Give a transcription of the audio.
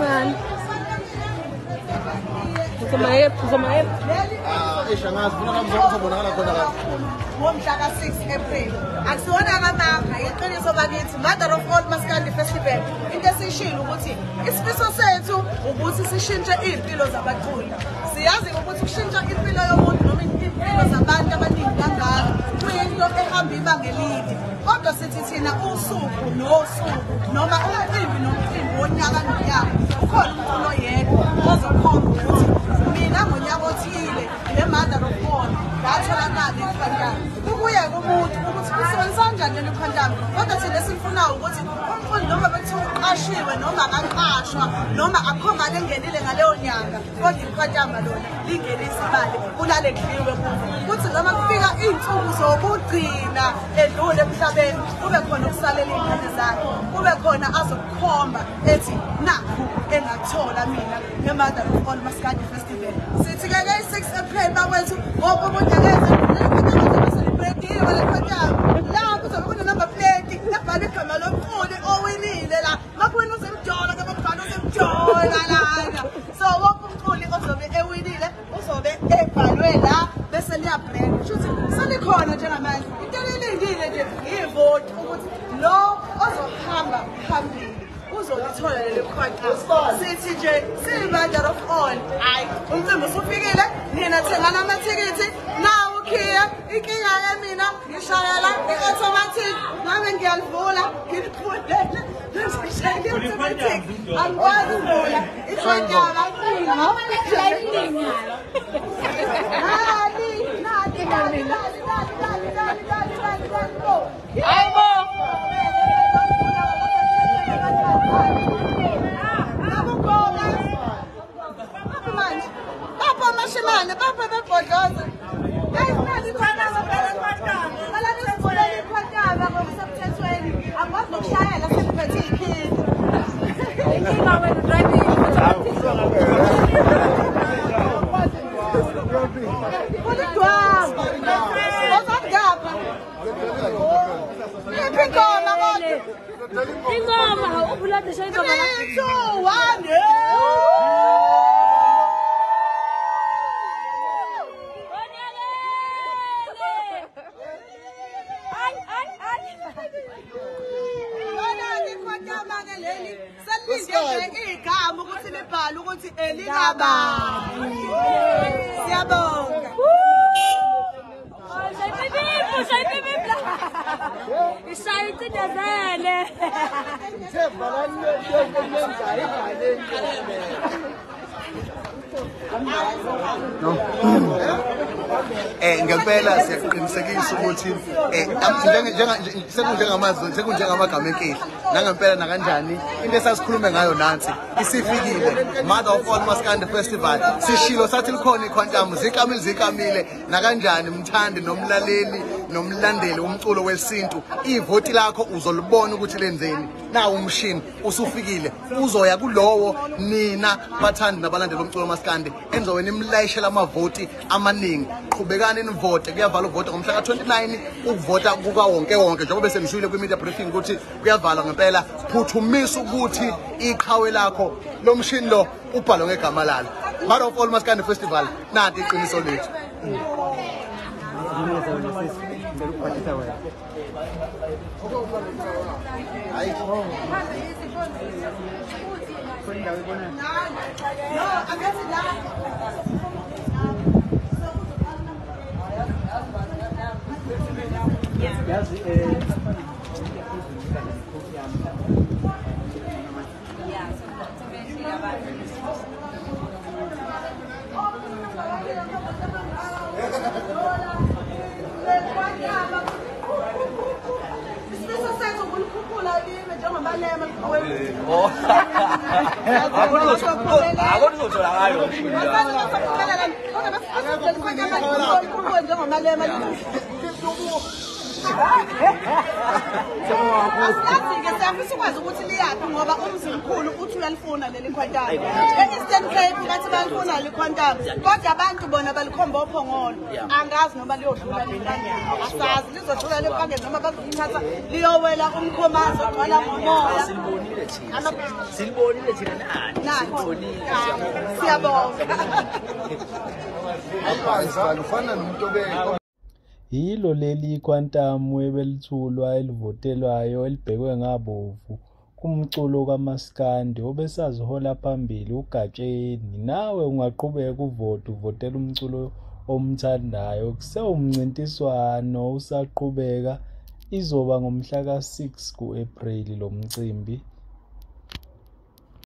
Kancane. Uzomayephi, uzomayephi. Eish angazi funa ngizobonakala khona la. Ngomhla ka-6 April. Akusiwona amanga, iqiniso bakithi Mother of All Maskandi Festival. Into esishilo ukuthi isifiso sethu ukuthi sishintshe impilo zabaculi. Siyazi ukuthi ukushintsha impilo yomuntu noma impilo zabantu abaningi kangaka kuyinto ehamba ibanga elide. Kodwa sithi thina usuku nosuku noma umcimbi nomcimbi wonyaka nonyaka ukhona umculo oyedwa ozokhomba ukuthi mina ngonyaka othile le Mother of All ngathola nali iQuantum. Kubuye kumuntu ukuthi usebenzisa kanjani leli Quantum. Kodwa thina esifunayo ukuthi umfundi noma bekuthiwa uqashiwe noma akaqashwa noma akho mali engenile ngaleyo nyanga, kodwa iQuantum lona lingenisa imali kulale kudliwe kuzo. Kuthi noma kufika iy'nsuku zokugcina edlule emhlabeni kube khona ukusalela iy'ngane zakhe, kube khona azokukhomba ethi nakhu engakuthola mina nge-Mother of All Maskandi Festival. Sithi-ke ke i-6 April bakwethu wonke umuntu akeze celebrate-iwe le Quantum. La kuzobe kune-number plate ebhalwe igama lomculi owinile la. Makuwina uZimdola ke bakubhala uZimdola lana. So wonke umculi ozobe ewinile uzobe ebhalwe la bese liyabrand. Kusho ukuthi selikhona njengamanje. Into elilindile nje ivoti ukuthi lo ozohamba phambili uzolithola leli Quantum. Sithi nje siyi-Mother of All. Hayi, umcimbi usufikile, nina thengana amathikithi. Nawu ukhiya, inkinga ke mina ngishayela i-automatic, nami ngiyalivula, ngiliphulela. Ngishayela i-automatic. Angikwazi ukuvula. I-Quantum. Nali, nali, nali, nali, nali, nali, nali, nali, nali, go. Hayibo. Bapha amashimane, bapha bebhodloza. Ngokusemthethweni angikwazi nokushayela sengiphethe ikhini. Inkinga wena driving. Kulidwangu. Ozangapha. Iphi ingoma kodwa? Ingoma ubulandisha ingoma. 3, 2, 1. Selinde igama ukuthi libhale ukuthi elikabani. Siyabonga. Ishaya icindezele. Ngempela siyaqinisekisa ukuthi sekunjengamazwi sekunjengamagama enkehli nangempela nakanjani into esasikhulume ngayo nansi isifikile Mother of All Maskandi Festival. Sishilo sathi likhona iQuantum, zikamile zikamile nakanjani mthandi nomlaleli nomlandeli umculo wesintu, ivoti lakho uzolibona ukuthi lenzeni. Nawu umshini usufikile, uzoya kulowo nina bathandi nabalandeli bomculo maskandi enizobe nimlayishela amavoti amaningi. Qhubekani nivote, kuyavalwa ukuvota ngomhla ka-29, ukuvota kuka wonke wonke njengoba bese ngishilo kwi-media briefing ukuthi kuyavalwa ngempela. Phuthumisa ukuthi iqhawe lakho lo mshini lo ubhalwe ngegama lalo. Mother of All Maskandi Festival, nanti iqiniso lethu. Isifiso sethu ukulikhuphula lime njengomalema njengomalema. Asilazi-ke, siyafisa ukwazi ukuthi liyaphi ngoba uMzimkhulu uthi uyalifuna leli Quantum. E-Eastern Cape bathi bayalifuna leli Quantum, kodwa abantu bona balikhomba oPhongolo. Angazi noma liyodlula lempangeni, asazi lizodlula lempangeni noma bazolithatha liyowela uMkhomazi ogcwala ngomoya. Silibonile thina. Silibonile thina nani. Silibonile. Siyabonga. Ufana nomuntu obe Yilo leli ikhwantamu ebelithulwa elivotelwayo elibhekwe ngabomvu kumculo kaMaskandi obesazihola phambili uGatsheni. Nawe ungaqhubeka uvote uvotela umculo omthandayo. Kusewumncintiswano usaqhubeka, izoba ngomhla ka-6 ku-Ephreli lo mcimbi.